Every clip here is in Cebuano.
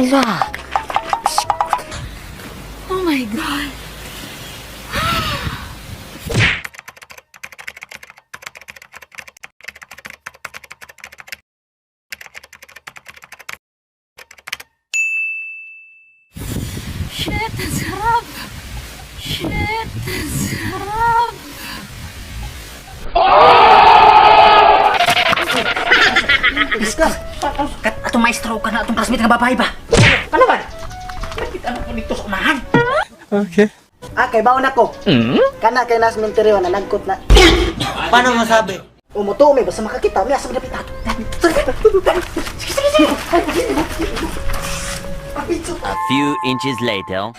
Hala. Oh my God. Shit, ang sarap! Shit, ang sarap! Iska. Kat atong maestro ka na atong classmate nga babae ba? Ano ba? Bakit ano po nito sa unahan? Okay. Ah, kay baon ako. Kana kay nas menteryo na nagkot na. Paano masabi? Umuto may basta makakita mi asa madapit ato. Sige, sige, sige. A few inches later.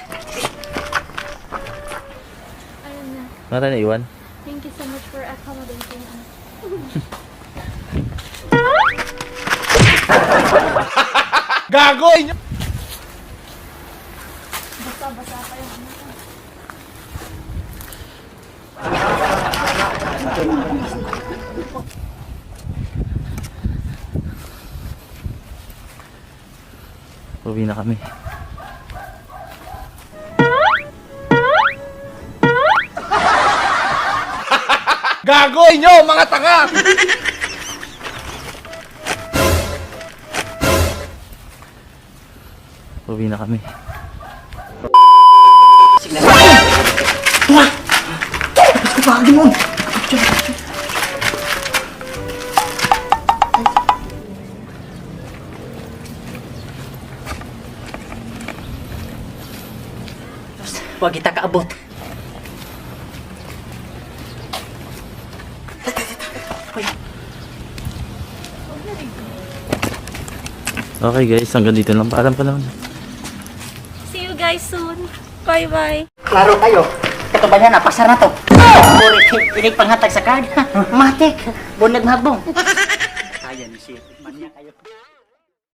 Ayun na. Mata na iwan. Thank you so much for accommodating us. Gago! Basa-basa pa yung ano ko. Uwi na kami. Gago inyo, mga tanga! Uwi na kami. Tunga! Tapos ko pa mo. Huwag kita kaabot. Okay guys, hanggang dito lang. Paalam pa naman. See you guys soon. Bye-bye. Klaro kayo. Kato ba na, pasar na to. Puri, inig panghatag sa card. Matik. Bunag magbong. Kaya ni siya.